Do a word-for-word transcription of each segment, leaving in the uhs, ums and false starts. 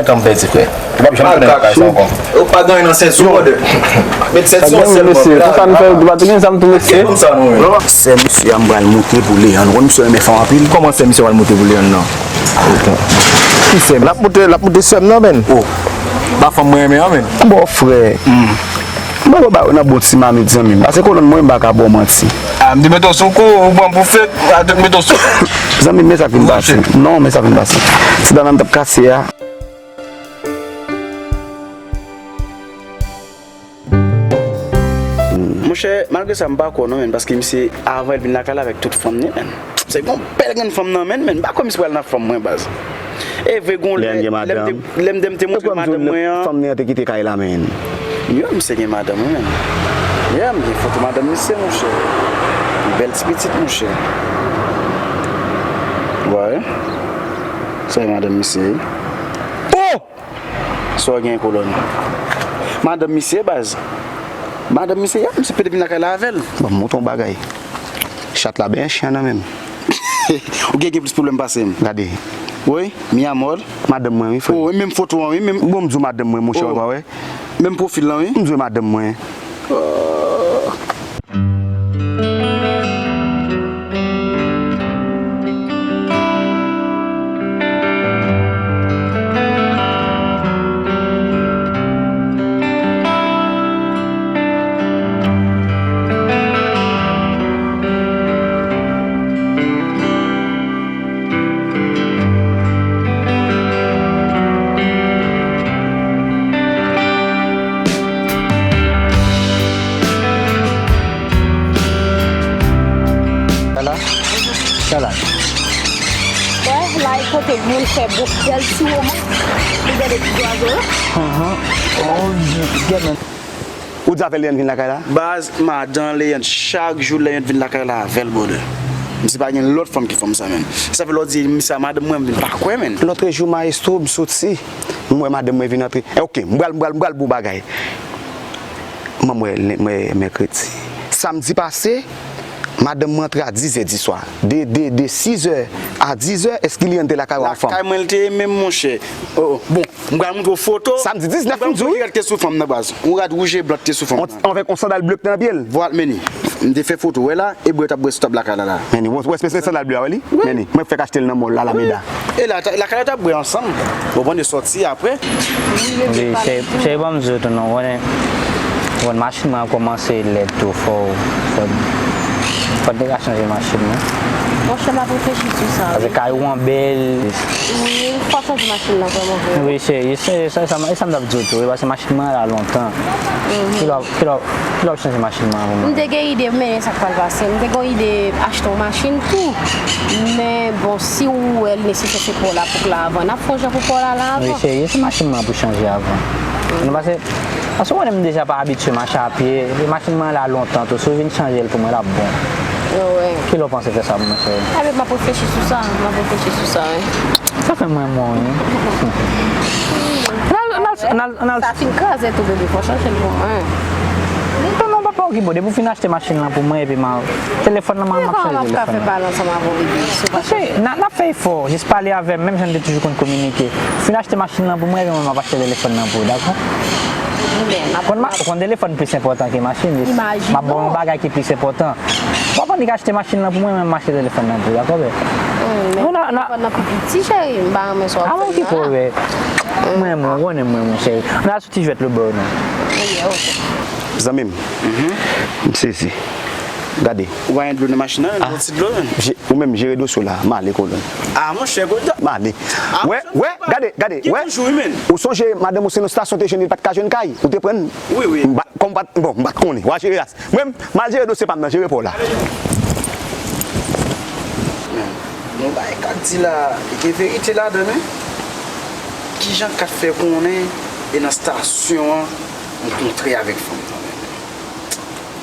Kòm pèdi, frè. Ou p ap janm tounen nan kay sa ankò. Ou pa gen nan sèt sou, brother. Met sèt sou sèlman. Mesye, konsa nou fè, ou pa te gen zam tou, mesye. Sè misye a m pral moute pou Leyann. Ou konn misye renmen fanm anpil. Kòman sè misye pral moute pou Leyann nan? Ki sè? L ap moute, l ap moute sè m nan, menn. Oh. Pa fanm mwen renmen an, menn. Bon, frè. M pa wè ba yo nan bon ti mamit, zanmi m. Pase kolonn mwen, m pa ka ba w manti. Ah, m te mete w sou kou, ou pran m pou fake, ah, te mete w sou. Zanmi m, men sa k vin pase. Non, men sa k vin pase. Ti dam nan m t ap kase a. Monchè, malgre sa, m pa kwè w non, menn, paske misye, avan l vin lakay la avèk tout fanm li, menn. Se gon bèl grenn fanm nan, menn, menn, m pa kwè misye pral nan fanm mwen, baz. E vre, gon lè, lè m te, lè m te, m te montre madanm mwen an. Fanm nan te kite kay la, menn. Yo, misye gen madanm, wi, menn. Yeah, m gen foto madanm misye, monchè. Bèl ti pitit, monchè. Wè. Sa e madanm misye, wi. Oh! Sa w gen kolòn? Madanm misye, baz. Madanm misye, yap, misye pete vin lakay la avè l. Bon, m montre w bagay. Chat la benyen chen nan menm. Ou gen, gen plis pwoblèm pase m. Gade. Wi, mi amor. Madanm mwen, wi, frè. Oh, wi, menm foto an, wi, menm. Bon, m di w madanm mwen, monchè, ou pa wè? Menm pwofil lan, wi. M di w madanm mwen. Oh. Sa la? Sa la? Wè, la e kote moun fè bon bèl ti woman. Ou gade ti zwazo yo? Ahan. Oh, gade. Ou di avè Leyann vin lakay la? Baz, madan Leyann, chak jou Leyann vin lakay la avè l, brother. Misye pa gen lòt fanm ki fanm sa, menn. Sa fè lè w di misye a madanm mwen, m vin pa kwè, menn. Lòtrejou, maestro, m soti, m wè madanm mwen vin antre. Eh, ok, m pral, m pral, m pral bon bagay. Mwen, mwen, mwen, mèkredi. Samdi pase, madanm mwen antre a dizè di swa. De, de, de sizè a dizè, èske Leyann te lakay ou ansanm? Lakay mwen, l te ye menm, monchè. Oh, oh. Bon, m pral montre w foto. Samdi diznèf, m di wi. Yon rad te sou fanm nan, baz. Yon rad wouj e blan te sou fanm nan. Avèk yon sandal ble k te nan pye l. Vwala, men li. M te fè foto, wè la, e bwè t ap bwè sou tab lakay la, la. Men li, wè, wè, sandal ble a, wè li? Wi. Men li, mwen fèk achte l nan mòl la, Alameda. Wi. E la, lakay la t ap bwè ansanm. Bon, bon, de sòti apre. Wi, cheri, cheri, ban m di w tou non, konnen, konnen machin mwen an kòmanse lèd tou, fò, fò, fò n te ka chanje machin nan. Monchè, m ap reflechi sou sa, wi. Paske kay ou an bèl. Wi, fò chanje machin nan vrèman vre. Wi, cheri, se sa, sa, sa m t ap di w tou, wi, paske machin mwen an la lontan. Mhm. Kilè, kilè, kilè w ap chanje machin mwen an pou mwen? M te gen ide, men sa k pral pase. M te gen ide achte yon machin tou. Men, bon, si w wè l nesesè se pa w la pou k la avan, n ap fè yon jan pou pa w la, la avan. Wi, cheri, se machin mwen an pou chanje avan. Mhm. Nou pase Paske ou konnen m deja pa abitye mache a pye, epi machin mwen an la lontan tou, si w vin chanje l pou mwen, l ap bon. Wi. Kilè w panse fè sa pou mwen, cheri? Enben, m ap reflechi sou sa, m ap reflechi sou sa, wi. Sa fè mwen mò, wi. N al, n al, n al, n al. Sa fin kraze tou, bebe, fò chanje l pou mwen. Non, non, papa, okipe w, depi w fin achte machin lan pou mwen, epi m a, telefòn lan, m a, m ap chanje telefòn lan. Kòman m ap ka fè pale ansanm avè w, bebe, si w pa chanje? Paske, n a, n ap fè efò, jis pale avè m, menm jan n te toujou konn kominike. Fin achte machin lan pou mwen, epi mwen m ap achte telefòn nan pou ou, dakò? Ou konn ma-, ou konn telefòn plis enpòtan ke machin, jis m ap ba w yon bagay ki plis enpòtan. W ap annik achte machin lan pou mwen, mwen m achte telefòn nan pou ou, dakò, bè? Hmm, men telefòn nan pi piti, cheri, m pa renmen sa w ap fè m nan la. Mwen, mwen, ou konnen mwen, mon cheri. N al sou ti jwèt lòtbò yo, non. Zanmi m, m sezi. Gade. Ou pa gen dlo nan machin nan, yon ti dlo, menn. Ou menm, jere dosye w la, m ale, kolòn. Ah, monchè, kolòn. M ale. Wè, wè, gade, gade, wè. Ou sonje madanm ou se nan stasyon te jwenn li, li pa t ka jwenn kay. Ou te pran l. Wi, wi. M pa, kòm m pa t, bon, m pa t konnen. W a jere a. Mwen, m al jere dosye pa m nan, jere pa w la. Men, yon bagay Kat di la, gen verite ladan l, wi. Kijan Kat fè konnen e nan stasyon an m kontre avèk fanm nan, men?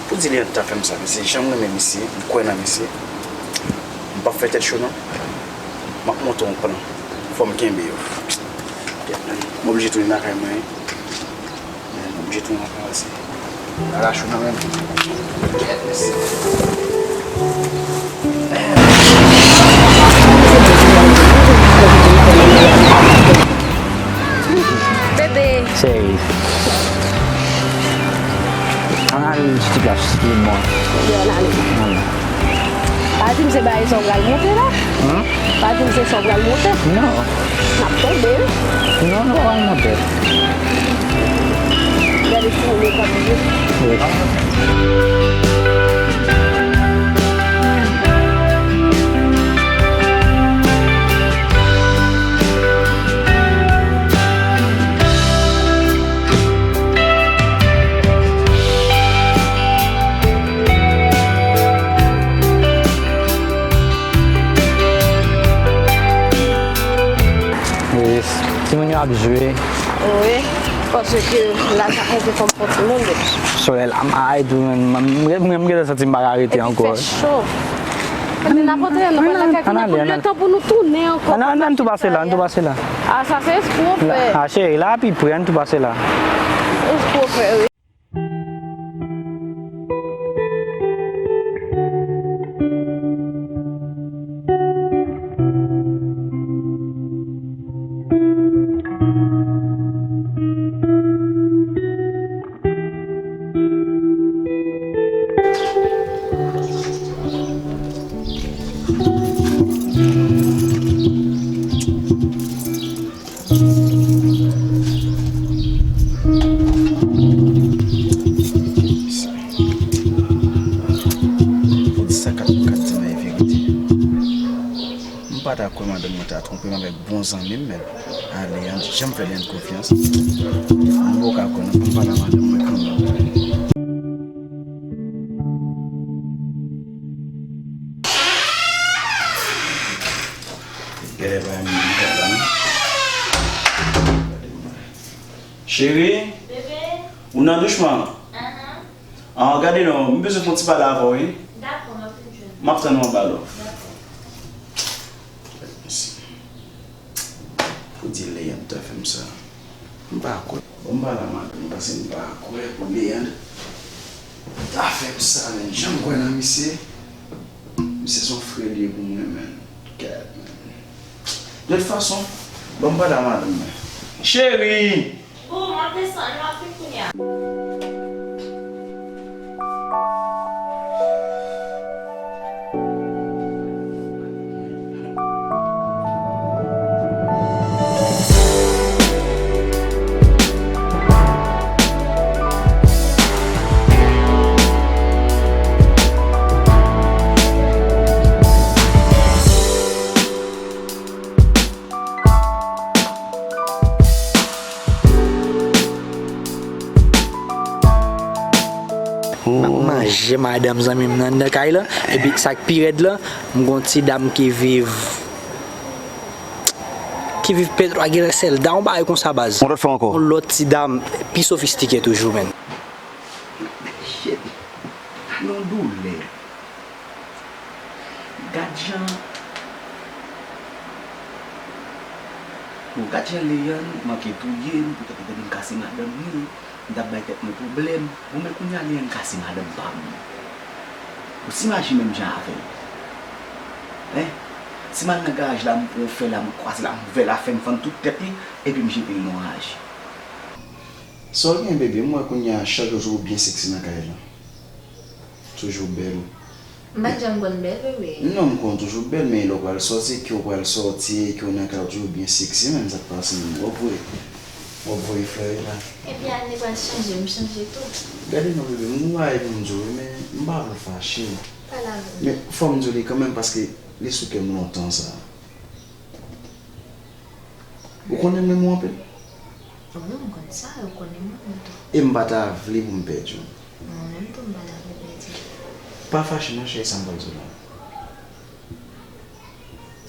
Pou di Leandre ta fè m sa, misye, jan m renmen misye, m kwè nan misye. M p ap fè tèt cho, non. M ap monte yon plan. Fò m kenbe yo. Kèt, men. M oblije tounen lakay mwen, wi. Men, m oblije tounen lakay mwen, se bagay cho nan men m. Kèt, mesye. Cheri. Ann ale ti plas li mwen. Yo, ann ale. Ann. Pa di m se bagay sa w pral monte la. Hmm? Pa di m se sa w pral monte. Non. N ap tonbe, wi. Non, nou pa pral monte. Gade koule k ap vin. Wi. Yes. Timoun yo ap jwe. Wi, paske la sa konte fanm pou timoun. Solèy la mare tou, men m gentan santi m pa ka rete ankò. Epi fè cho. Epi n ap antre, nou pral lakay kounye a pou letan pou nou tounen ankò. Ann, ann, ann tou pase la, ann tou pase la. A, sa se espri w fè. A, cheri, la pi pre, ann tou pase la. Espri w fè, wi. Pou di sa k ap kat di nan verite. M pa ta kwè madanm mwen ta twonpe m avèk bon zanmi m, men ale, ann janm fè Leandre konfyans. M poko ka kwè non, m pale a madanm mwen kanmenm. Gade pa m gade la non. Cheri, ou nan douch man? An, gade non, m bezwen fè yon ti pale avè w, wi. Dakò, m ap vin jwenn ou. M ap tann ou anba la. Dakò. Mèsi. Pou di Leandre ta fè m sa. M pa kwè. Bon, m pale a madanm mwen, paske m pa kwè pou Leandre ta fè m sa, men jan m kwè nan misye. Misye se yon frè li ye pou mwen, men. Gad, men. De tout fason, bon, m pale a madanm mwen. Cheri! Boo, m ap desann, m ap vin kounye a. M ap manje madanm zanmi m nan anndan kay la. Epi sa k pi rèd la, m gon ti dam ki viv, ki viv Petro a gen sèl da yon bagay konsa baz. Yon lòt fè ankò. Yon lòt ti dam pi sofistike toujou, menn. Shit. Yon doulè. Gad jan, bon, gad jan Leandre manke touye m, poutèt li te di m kase madanm li, m t ap bay tèt mwen pwoblèm. Bon, men kounye a Leandre kase madanm pa m. Ou t imajine menm jan avè l. Hein? Si m al nan garaj la, m pran yon fè la, m kwaze la, m ouvè la, fè m fann tout tèt li, epi m jete l nan raj. Sa w gen, bebe? M wè kounye a chak jou ou byen seksi nan kay la. Toujou bèl. M pa t janm konn bèl, bebe. Non, m konn toujou bèl, men lè w pral sòti, ke w pral sòti, ke w nan kay, w toujou byen seksi, menm sa k pase menm. W ap voye, w ap voye flè la. Epi ane pral chanje, m chanje tou. Gade non, bebe, m gon bagay pou m di w, men m pa vle w fache. Pale avè m. Men fò m di w li kanmenm, paske li sou kè m lontan sa. Ou konnen m renmen w anpil? Wi, m konn sa, ou konnen m renmen w tou. E m pa ta vle pou m pèdi w. Mwen menm tou, m pa ta vle pèdi w. Pa fache non, cheri, sa m pral di w la.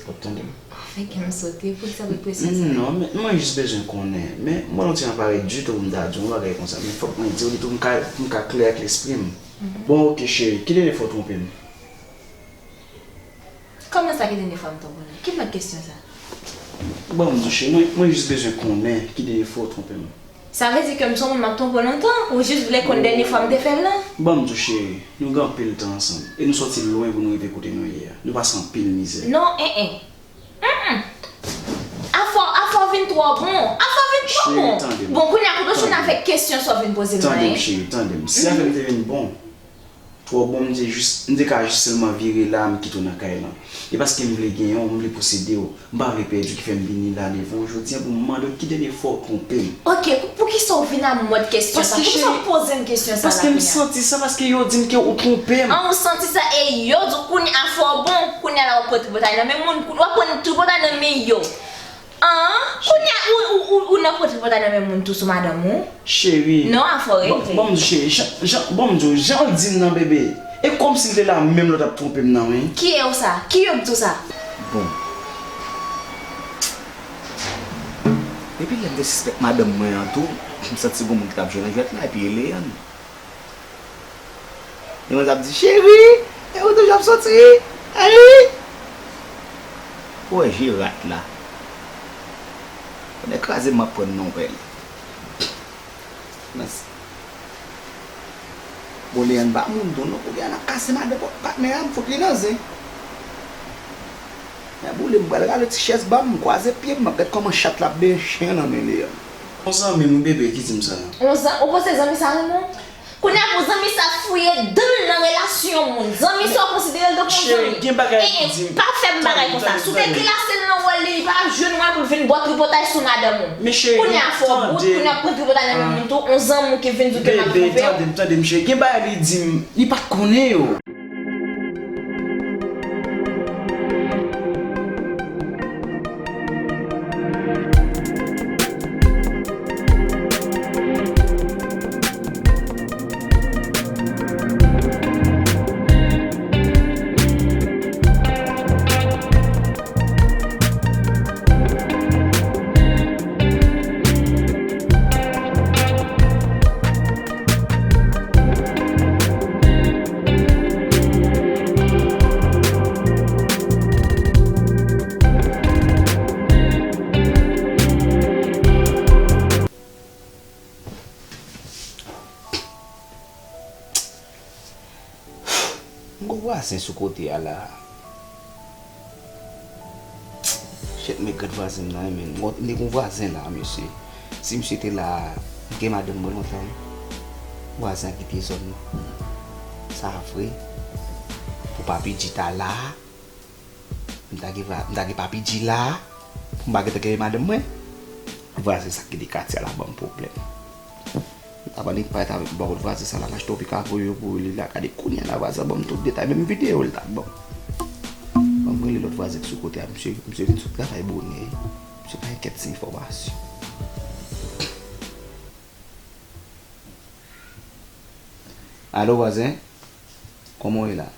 W ap tande m? Anfen, kè m sote, poukisa w ekspresyon sa? Non, men mwen jis bezwen konnen. Men mwen, yon ti jan parèt ditou pou m ta di w yon bagay konsa, men fòk mwen di w li tou, m ka, m ka klè ak lespri m. Mhm. Bon, oke, cheri, ki dènye fwa w twonpe m? Kòman sa, ki dènye fwa m twonpe w la? Ki lòt kesyon sa? Ban m di w, cheri, mwen, mwen jis bezwen konnen ki dènye fwa w twonpe m. Sa vle di ke m se yon moun m ap twonpe w lontan? Ou jis vle konn dènye fwa m te fè l lan? Ban m di w, cheri, nou gen anpil tan ansanm. E nou sòti lwen pou nou rive kote nou ye a. Nou pase anpil mizè. Non, en, en. Mm, mm. Afò, afò vin twò bon. Afè w vin twò bon. Bon, kounye a, kote w jwenn avèk kesyon sa w vin poze m nan, hein? Tande m, cheri, tande m. Si afè m te vin bon, twò bon, m te jis, m te ka jis sèlman vire la, m kite w nan kay lan. E paske m vle genyen w, m vle posede w. M pa vle pèdi w ki fè m vini la devan w jodi a pou m mande w ki dènye fwa w twonpe m. Ok, pou, poukisa w vin a m mòd kesyon sa? Poukisa w poze m kesyon sa la kounye a? Paske m santi sa, paske yo di m ke ou twonpe m. An, ou santi sa, e yo di w kounye a fò w bon, kounye a la w ap pran tripotay nan men moun, w ap pran tripotay nan men yo. An, kounye a ou, ou, ou, ou nan pran tripotay nan men moun tou sou madanm ou? Cheri. Non, afò rete. Bon, bon, m di w, cheri, jan, jan, bon, m di w, jan w di m nan, bebe, e kòmsi l te la menm lè w t ap twonpe m nan, wi. Ki e w sa? Ki yo k di w sa? Bon. Depi lè m te sispèk madanm mwen an tou, m santi gon moun ki t ap jwe nan jwèt la, epi e Leyann. Li konn ap di, cheri, e ou toujou ap soti? Ayi! Ou wè je rat la. Konnen kraze m ap pran non pèl. Mèsi. Bon, Leyann pa moun tou non, kounye a n ap kase madanm patnè a, m fout li nan zen. Mè boule, m pral rale ti chèz ba m, m kwaze pye m, m ap gad kòman chat la ap benyen chen nan men Leyann. Yon zanmi m wi bebe ki di m sa. Yon zan-, ou panse zanmi sa renmen w? Kounye a pou zanmi sa fouye dan l nan relasyon moun. Zanmi sa w konsidere l tankou yon zanmi. Cheri, gen bagay li di m. Pa fè m bagay konsa. Si w te klase l nan wòl li, li pa ap jwenn mwen pou l vin bò tripotay sou madanm ou. Men cheri, kounye a fò w bout, kounye a pran tripotay nan men moun tou, yon zanmi w ki vin di w ke m ap twonpe w. Bebe, tande m, tande m, cheri. Gen bagay li di m, li pa t konnen yo. M gon vwazen sou kote a la. Shit, men gad vwazen m nan, men m gen yon vwazen la, mesye. Si misye te la, m gen madanm mwen lontan, wi. Vwazen an kite zòn nan. Sa vre. Pou Papi G ta la, m ta gen va-, m ta gen Papi G la, pou m pa gentan kenbe madanm mwen. Vwazen sa ki de katye a la ban m pwoblèm. M ta pale, pale avèk m, pa konn vwazen sa la, m achte yon pikavo yo pou li la, gade kounye a la vwazen an ban m tout detay, menm videyo li t ap ban m. Ban m rele lòt vwazen ki sou kote a, misye, misye vin sot travay bonè. Misye pa enkyèt se enfòmasyon. Alo vwazen, kòman w ye la?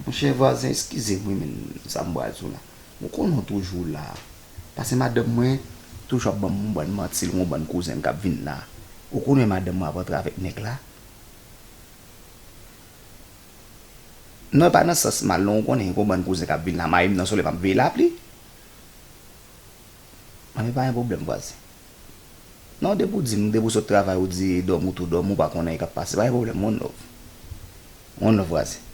Monchè vwazen, eskize m wi, men sa m pral di w la. Ou konnen w toujou la. Paske madanm mwen toujou ap ban m yon bann manti, l gen yon bann kouzen l k ap vin la. Ou konnen madanm mwen ap antre avèk nèg la? Non, e pa nan sans mal non, ou konnen gen yon bann kouzen k ap vin la, mayi m nan solèy m ap veye lapli. Anben pa gen pwoblèm vwazen. Non, depi w di m, depi w sot travay, ou di dòmi, ou tou dòmi, ou pa konn anyen k ap pase, pa gen pwoblèm, one love. One love, vwazen.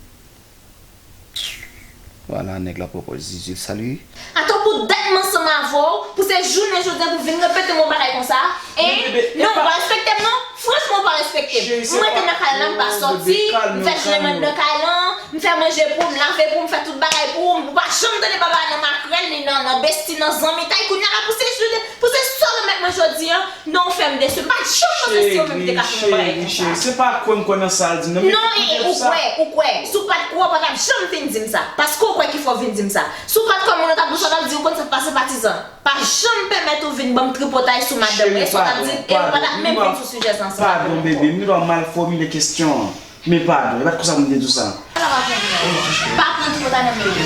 Vwala, nèg la pran pòz zizi l, salut. Atò pou dat m ansanm avè w, pou se jounen jodi a pou vin repete m yon bagay konsa, hein? Non, ou pa respekte m non. Franchman, ou pa respekte m. M rete nan kay lan, m pa sòti, m fè jounen m anndan kay lan, m fè manje pou w, m lave pou w, m fè tout bagay pou w, ou pa janm tande papa nan makrèl, ni nan, nan besti, nan zanmitay, kounye a la pou se jounen, pou se sa w remèt mwen jodi a, non, ou fè m desi, m pa t janm panse se ou menm ki te ka fè m yon bagay konsa. Cheri, cheri, se pa kwè m kwè nan sa l di m nan, men koute sa. Non, e, ou kwè, ou kwè. Si w pa t kwè, w pa t ap janm vin di m sa. Paske w kwè ki fè w vin di m sa. Si w pa t kwè moun nan t ap di w sa, w t ap di, ou konn sa k pase patizan. Pa janm pèmèt ou vin ban m tripotay sou madanm mwen. Èske w t ap di, e ou pa t ap menm vin sou sijè sa ansanm avè m ankò. Padon, bebe, m gendwa mal fòmile kesyon an. Men padon, e pa t konsa pou m te di w sa. Ala pa pran tripotay nan men m.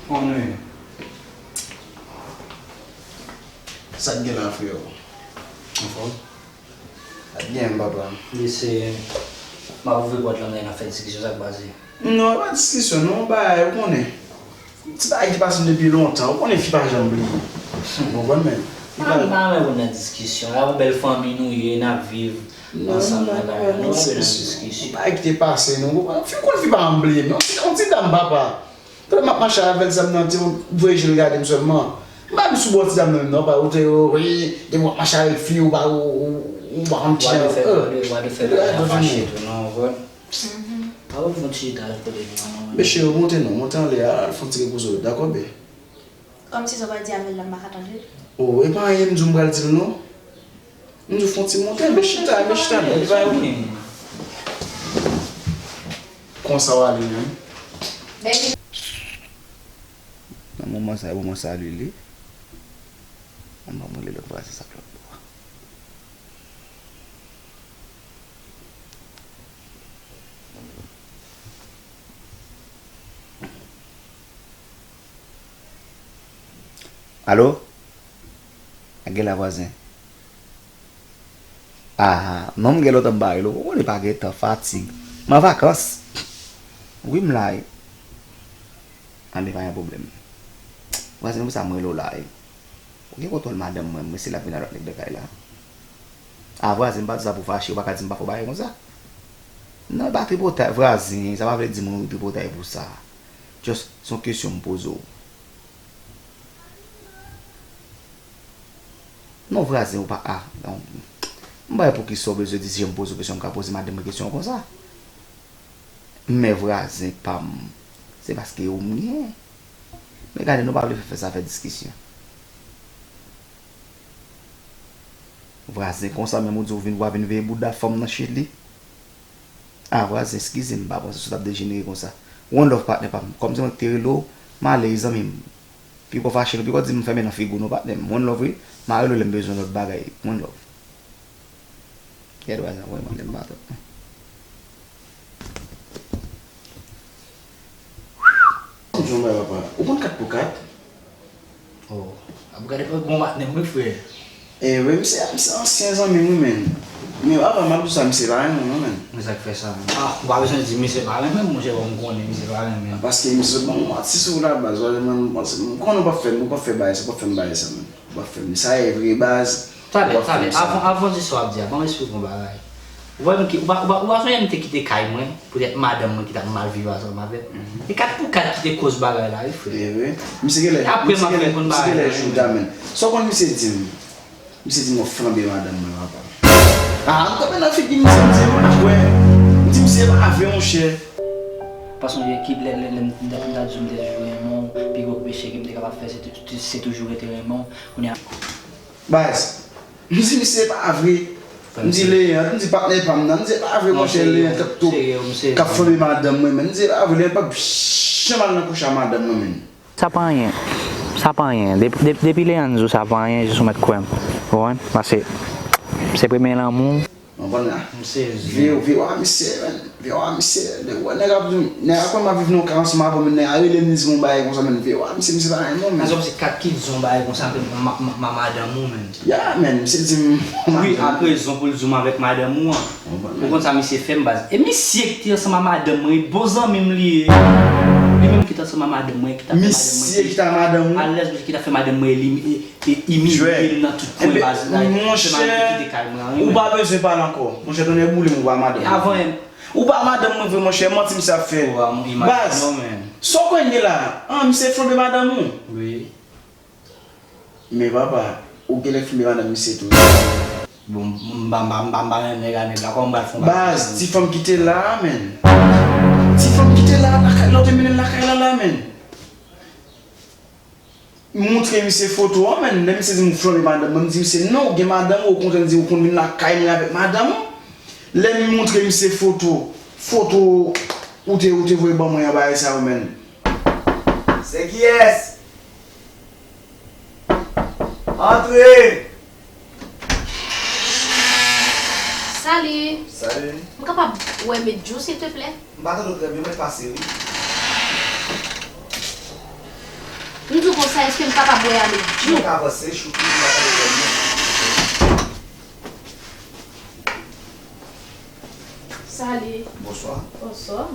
Konnen. Sa k gen la, freo? Anfòm? Sa k gen, papa? Mesye, m ap ouvri pòt la, m gen nan fè diskisyon, sa k pase? Non, e pa diskisyon, non, yon bagay, ou konnen. Ti bagay ki pase depi lontan, ou konnen fi pa janm bliye. Ou konprann, men? Pa, pa renmen konn nan diskisyon. La, yon bèl fanmi nou ye, n ap viv ansanm nan kay la. Nou pa bezwen nan diskisyon. Bagay ki te pase, non, ou konprann? Fi, ou konn fi pa janm bliye, men. On ti, on ti dam, papa. Pandan m ap mache avè l, zam nan, ti moun voye je l gade m sèlman. M pa vin sou bò ti dam nan menm non, pa ou te yo, wi, depi w ap mache avèk fi, ou pa, ou, ou, ou pa konn ti jan yo. Wa de fè, wa de, wa de fè bagay la fache tou non, ou konprann? Pa ou fon ti etaj kote nou an non. Mesye yo, monte non, monte anlè a, al fon ti repoze w, dakò, bè? Kòmsi sa w pa di avè l la, m pa ka tande l. Oh, e pa anyen m di w m pral di l non. M di w fon ti monte, men chita, men chita, men li pa yon. Konsa w ale menm. Nan moman sa, e moman sa li li. Ann ban mwen li lòt vwazen sa k lòt bò. Alo? Gen la vwazen. Ah, non, m gen lontan m pa rele w. Ou konnen pa gen tan, fatig. M an vakans. Wi, m la wi. Anben, pa gen pwoblèm. Vwazen, pou sa m rele w la wi. Ou gen kontwòl madanm mwen, mwen se l ap vin al lòt nèg nan kay la. Ah, vwazen, m pa di sa pou fache, ou pa ka di m pa fè w bagay konsa. Non, e pa tripotay, vwazen, sa pa vle di mwen tripotay pou sa. Just, se yon kesyon m poze w. Non, vwazen, ou pa, ah, non. M pa wè poukisa w bezwen di si jan m poze w kesyon, m ka poze madanm mwen kesyon konsa. Men vwazen pa m, se paske ou m gen. Men gade, nou pa vle fè, fè sa fè diskisyon. Vwazen konsa, menm ou di ou vin, w a vin veye bouda fanm nan chili. Ah, vwazen, eskize m, m pa panse sa t ap dejenere konsa. One love, patnè pa m. Kòmsi mwen ki te rele w, m ale wi, zanmi m. Piko fache nou, piko di m fèmen nan figi w non, patnè m. One love, wi. M a rele w lè m bezwen lòt bagay. One love. Gade vwazen, voye mande m pa twòp. Jan bay papa. Ou konn kat pou kat? Oh, ap gade bon patnè m wi, frè. Eh, wi, misye, misye ansyen zanmi m wi, menn. Men apa m ap di sa, misye pa renmen w non, menn. Men sa k fè sa, menn? Ah, ou pa bezwen di misye pa renmen m, monchè, bon, m konnen misye pa renmen m. Paske misye bon, m atis ou la baz, w a, mwen, m panse, m konnen w p ap fè m, ou p ap fè bagay sa, w p ap fè m bagay sa, menn. Ou p ap fè m, sa e vre baz. Talè, talè, avan, avan di sa w ap di a, ban m esplike w yon bagay. Ou wè m ki, ou pa, ou pa, ou pa sonje m te kite kay mwen, poutèt madanm mwen ki t ap mal viv ansanm avè m. E kat pou kat ki te koz bagay la, wi, frè. E vre. Misye genlè, apre misye m ap genlè, vin konn misye bagay genlè la, jou wi, ta, menn. Sa w konn misye di m? Misye di m w ap flanbe madanm mwen, papa. Ah, m kanpe nan figi misye, m di m ap wè. M di misye pa vre, monchè. Pa sonje ki lè, lè, lè m t ap di w m te toujou renmen w, pi gwo peche ke m te kapab fè, se te, se toujou rete renmen w. Kounye a. Baz, m di misye pa vre. M di Leandre, m di patnè pa m nan, m di pa vre, monchè, Leandre k ap tou, k ap flanbe madanm mwen, men m di pa vre, Leandre p ap janm al nan kouch a madanm mwen, menn. Sa pa anyen. Sa pa anyen. Depi, depi, depi Leandre di w sa pa anyen, jis ou mèt kwè m. Ou konprann? Paske se premye lanmou. Ou konprann la? M sezi. Vye, vye, wa misye, menn. Vye, wa misye. Lè w wè nèg ap di, nèg ap kwè m ap viv nan yon kay ansanm avè w, menn, nèg a rele m, li di m yon bagay konsa, menn. Vye, wa misye, misye pa renmen w, menn. Sa se kat ki di w yon bagay konsa, menn, ma, ma, ma madanm ou, menn. Ya, menn, misye di m. Wi, ak rezon pou l di w m avèk madanm ou an. Ou konn sa misye fè m, baz? E misye ki te ansanm a madanm mwen, bon zanmi m li ye. Li menm ki te ansanm a madanm mwen, ki t ap fè madanm mwen. Misye ki te a madanm ou? Alèz, misye ki t ap fè madanm mwen, li, e, e, imilye m nan tout kwen, baz, la. Monchè, ou pa bezwen pale ankò. Monchè, tonnè boule m, ou pa madanm mwen. Avan, ou pa madanm mwen vre, monchè, manti misye ap fè. Baz, sa w konn gen la? Ah, misye flanbe madanm ou? Wi. Men papa, ou genlè flanbe madanm misye tou. Bon, m pa, m pa, m pa, m pa renmen nèg a, nèg la, kòman m pral fè yon bagay? Baz, ti fanm ki te la a, menn. Ti fanm ki te la a, lakay la, ou te mennen l lakay la, la, menn. M montre misye foto an, menn. Lè misye di m ou flanbe madanm mwen, m di misye non, ou gen madanm ou, okontrè, m di ou konn vin lakay mwen avèk madanm ou. Lè m montre misye foto, foto ou te, ou te voye ban mwen an, bagay sa yo, menn. Se kiyès? Antre! Salut! Salut! M kapab wè Medjou, silteplè? M pa tande w trè byen, mwen pase wi. M di w konsa, èske m kapab wè a Medjou? Mwen ka avanse, Chouki, m pa tande w trè byen. Salut. Bonswa. Bonswa.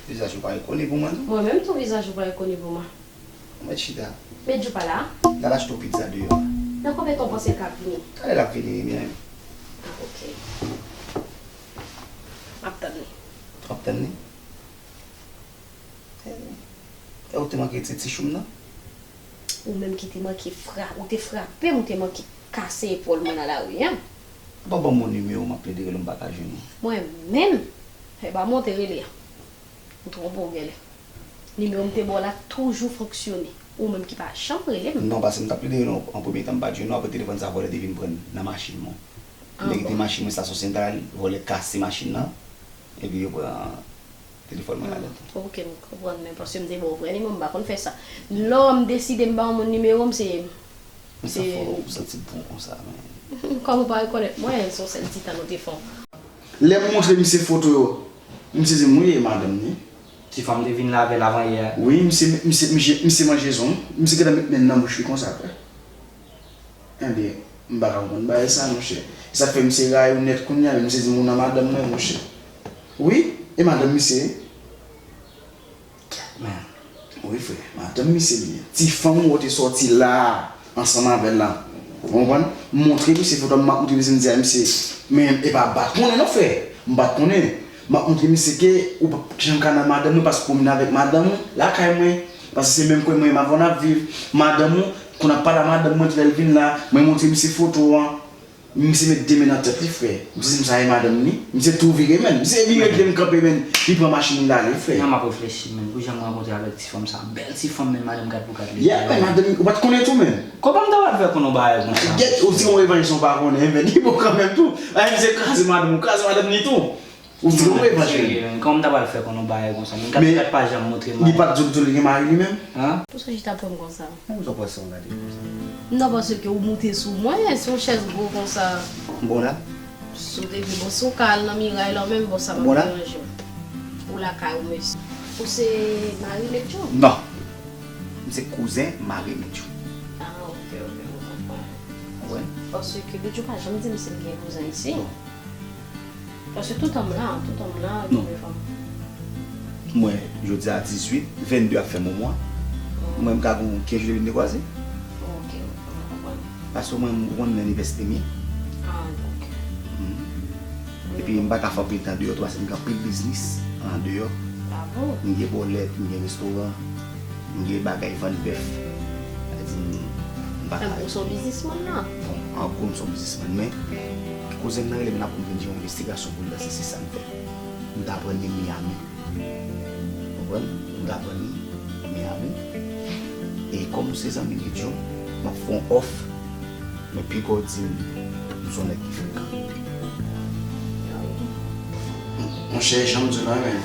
Vizaj ou pa rekoni pou mwen, non? Mwen menm tou, vizaj ou pa rekoni pou mwen. Mwen chita. Medjou pa la? L al achte yon pizza deyò. Nan konbyen tan w panse l ka vini? Talè l ap vini, wi, men. Ah, ok. M ap tann li. W ap tann li? Rete ti choum nan. Ou menm ki te manke fra-, ou te frape m, ou te manke kase epòl mwen nan lari a. Ou pa ban m yon nimewo, m ap plede rele w, m pa ka jwenn ou. Mwen menm? E pa mwen w te rele a. Ou twonpe w genlè. Nimewo m te ba w la toujou fonksyone. Ou menm ki pa janm rele m. Non, paske m t ap plede rele w an premye tan, m pa t jwenn ou, apre telefòn sa vòlè te vin pran nan machin mwen. Ah bon. Nèg te machin mwen stasyon sentral, vòlè kase machin nan, epi yo pran telefòn mwen ladan tou. Ok, m konprann, men paske m te ba w vrè nimewo, m pa konn fè sa. Lè m deside m ba yon moun nimewo m, se, se... Ou santi bon konsa, men. Kòman ou pa rekonèt mwen, se yon sèl ti tan nou te fè ansanm. Lè m montre misye foto yo, misye di m, wi, e madanm li. Ti fanm te vin la avè l avan yè a. Wi, misye, misye, misye, misye manje zong. Misye gentan met men nan bouch li konsa, frè. Enben, m pa ka konprann bagay sa, monchè. E sa k fè misye rayi w nèt kounye a, men misye di m ou nan madanm mwen, monchè. Wi, e madanm misye. Men. Wi, frè. Madanm misye li ye. Ti fanm ou te sòti la a, ansanm avè l la. Ou konprann? M montre misye foto, m ap montre misye, m di a misye, men e pa, m pa t konnen non, frè. M pa t konnen. M ap montre misye ke ou p ap janm ka nan madanm mwen, paske ou pwomene avèk madanm ou lakay mwen. Paske se menm kote mwen menm avè w n ap viv. Madanm ou, kon n ap pale a madanm mwen, lè l vin la, mwen montre misye foto an. Misye met de men nan tèt li, frè. Misye di m sa e madanm li. Misye tou vire, menn. Misye vire, kite m kanpe, menn. Li pran machin li, l ale, frè. Nan m ap reflechi, menn. Pou jan m rankontre avèk ti fanm sa. Bèl ti fanm, menn, madanm gad pou gad li. Yeah, menn, madanm, ou pa t konnen tou, menn. Kòman m ta pral fè konnen yon bagay konsa? Gèt, ou di yon evanjil ou pa konnen, menn. Li bon kanmenm tou. Ay, misye kraze madanm, ou kraze madanm li tou. Ou di yon evanjil. Kòman m ta pral fè konnen yon bagay konsa? Men gad, gad pa janm montre m bagay. Li pa t di w tou li gen mari li menm? Hein? Pou sa chita pran m konsa? Pou sa pran sa w gade konsa? Non, paske ou moute sou mwen, se yon chèz gwo konsa. M bon la? Si w te vle, bon, si w ka al nan miray la, menm bon, sa p ap deranje w. Ou lakay ou, mesye. Ou se mari Medjo? Non. M se kouzen mari Medjo. Ah, ok, ok, m konprann. Ou konprann? Paske Medjo pa janm di m si l gen kouzen isi. Paske toutan m la, toutan m la, non. Mwen, jodi a dizuit, vennde ap fè yon mwa. Mwen, m ka gen kenz jou depi n te kwaze. Ok, ok, m konprann. Paske mwen, m konn nan Nivès Premye. Ah, ok. Epi, m pa ka fè anpil tan deyò tou, paske m gen anpil biznis andeyò. Ah bon? M gen bòlèt, m gen restoran. M gen bagay vann bèf. Sa di m, m pa ka. An gwo, w se yon biznismann la? Bon, an gwo, m se yon biznismann, men kouzen m nan rele m la pou m vin jere yon envestigasyon pou li, paske se sa m fè. M t aprann li Miami. Konprann? M t aprann li Miami. E kòm nou se zanmi Medjo, m ap fè yon òf. Men piga w di m, m se yon nèg ki frekan. Monchè, jan m di w la, men.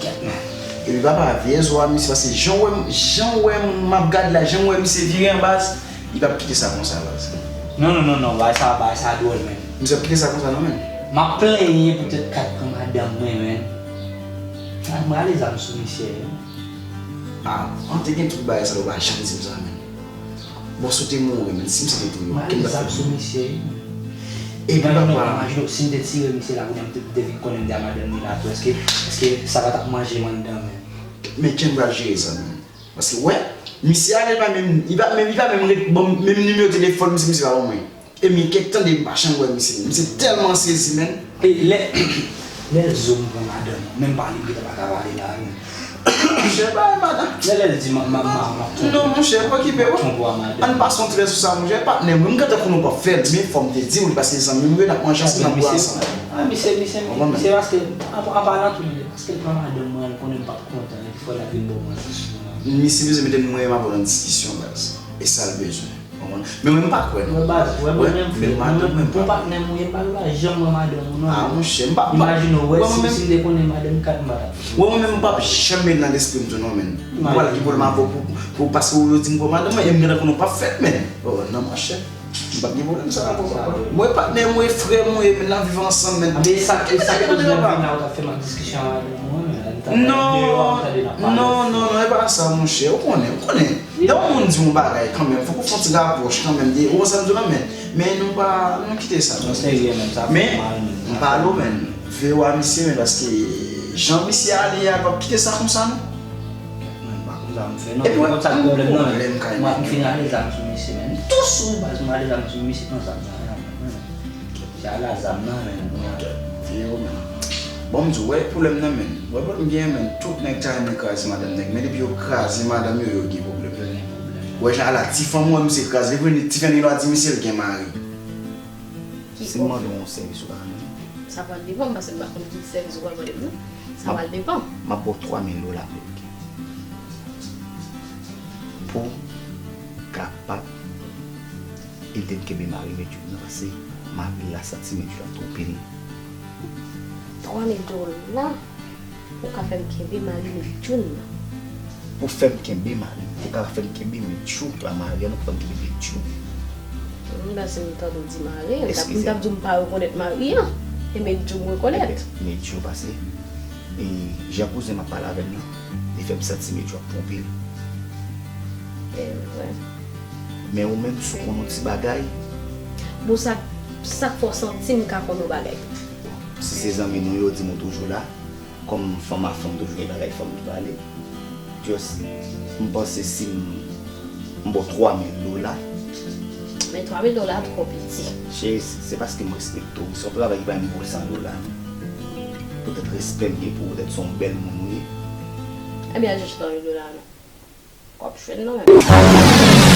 Kèt, men. Epi papa, vye zo a misye, paske jan w wè m, jan w wè m ap gade la, jan w wè misye vire an baz, li p ap kite sa konsa, baz. Non, non, non, non, bagay sa, bagay sa dwòl, men. Misye p ap kite sa konsa, non, men. M ap plenyen poutèt kat pran madanm mwen, men. Gad, mwen ale zam sou misye, men. Ah, an te gen tout bagay sa yo, pa janm di m sa, men. Bon, si w te mouri, men, si misye te touye w, ki m t ap fè? Epi papa. Imajine w, si m te tire misye la, kounye a m te, te vin konnen m te a madanm li la tou, èske, èske sa pa t ap manje m anndan, men? Men, ki m pral jere sa, men? Paske, wè, misye ale, li pa menm, li pa menm, li pa menm ret, bon, menm nimewo telefòn misye, misye pa ban mwen. E m gen kèk tan depi m pa janm wè misye. Misye tèlman sezi, menn. E lè, lè l zo m pran madanm, menm pale m gentan pa ka pale la, menn. Monchè, bay madanm. Lè, lè l di m ap, m ap, m ap, m ap twonpe. Non, monchè, pa okipe w. M ap twonpe w a madanm. Ann pase yon ti lè sou sa, monchè. Patnè m, wi, m gentan konnen w p ap fè l, men fò m te di w li, paske zanmi m, wi, n ap manje ansanm, n ap bwè ansanm. Ah, misye, misye, misye, paske, an, an palan tou, paske l pran madanm mwen, l konnen m p ap kontan, li fò l ap vin ba w manti sou mwen. Misye bezwen mete mwen e madanm nan diskisyon, baz. E sa l bezwen. Konprann? Men mwen, m pa kwè, non. Wè, baz, wè, mwen menm, frè, mwen menm, pou patnè m, mwen pa janm wè madanm ou, non. Ah, monchè, m pa, m pa, imajine w, wè, si, si m te konnen madanm kat, m pa t ap. Wè, mwen menm, m p ap janm met nan lespri m tou, non, menn. M pral gen pwoblèm avè w pou, pou, paske w di m pou madanm mwen, e m gentan konnen w p ap fè l, menn. Oh, non, monchè. M p ap gen pwoblèm sa avè w, papa. Mwen, patnè m, mwen, frè m, mwen, menn, n ap viv ansanm, menn. Anben, e sa, e sa k koz lè m vin la, ou t ap fè m ap diskisyon avè m, mwen, menn. Non, non, non, non, e pa sa, monchè. Ou konnen, ou konnen. Lè yon moun di yon bagay kanmenm, fòk ou fè yon ti rapwòch kanmenm de, ou wè sa m di w la, men, men nou pa, nou kite sa. Non, serye, men, sa fè mal, men. Men m pale w, men, vewo a misye, men, paske jan misye ale a, l p ap kite sa konsa, non. Men, m pa konn sa m fè, non. Epi, m konn sa k pwoblèm nan, men. Mwen, m fin ale zam sou misye, men. M tou sou, baz, m ale zam sou misye, pran zam nan, men. Se ala zam nan, men. Vewo, men. Bon, m di w, wè pwoblèm nan, menn. Wè pwoblèm gen, menn. Tout nèg ta renmen kraze madanm nèg, men depi yo kraze madanm yo, yo gen pwoblèm. Wè jan ala ti fanm wè misye kraze, li vini ti fanm li la di misye l gen mari. Si m mande w yon sèvis ou ka rann mwen? Sa pral depann, paske m pa konn ki sèvis ou pral mande m nan. Sa pral depann. M ap ba w twa mil dola ameriken pou w kapab ede m kenbe mari Medjou nan, paske mari l la santi Medjou ap twonpe l. Twa mil dola pou w ka fè m kenbe mari Medjou nan. Pou fè m kenbe mari, pou ka fè m kenbe Medjou, pa mari an, pou fè m kenbe Medjou. M panse m tande w di mari an, m t ap, m t ap di w m pa rekonèt mari an, e Medjou m rekonèt. Medjou pase, e jan kouzen m ap pale avè l nan, li fè m santi Medjou ap twonpe l. E vre. Men ou menm, si w konn yon ti bagay. Bon, sa, sa k fè w santi m ka konn yon bagay? Si se zanmi nou yo, di m ou toujou la. Kòm fanm a fanm toujou gen bagay fanm ki pale. Just, m panse si m, m ba w twa mil dola. Men twa mil dola twò piti. Cheri, se paske m respekte w. Se yon travay ki pa menm vo san dola, non. Poutèt respè m gen pou ou, poutèt se yon bèl moun ou ye. Ebyen, al chèche twa mil dola a non. W ap jwenn non menm.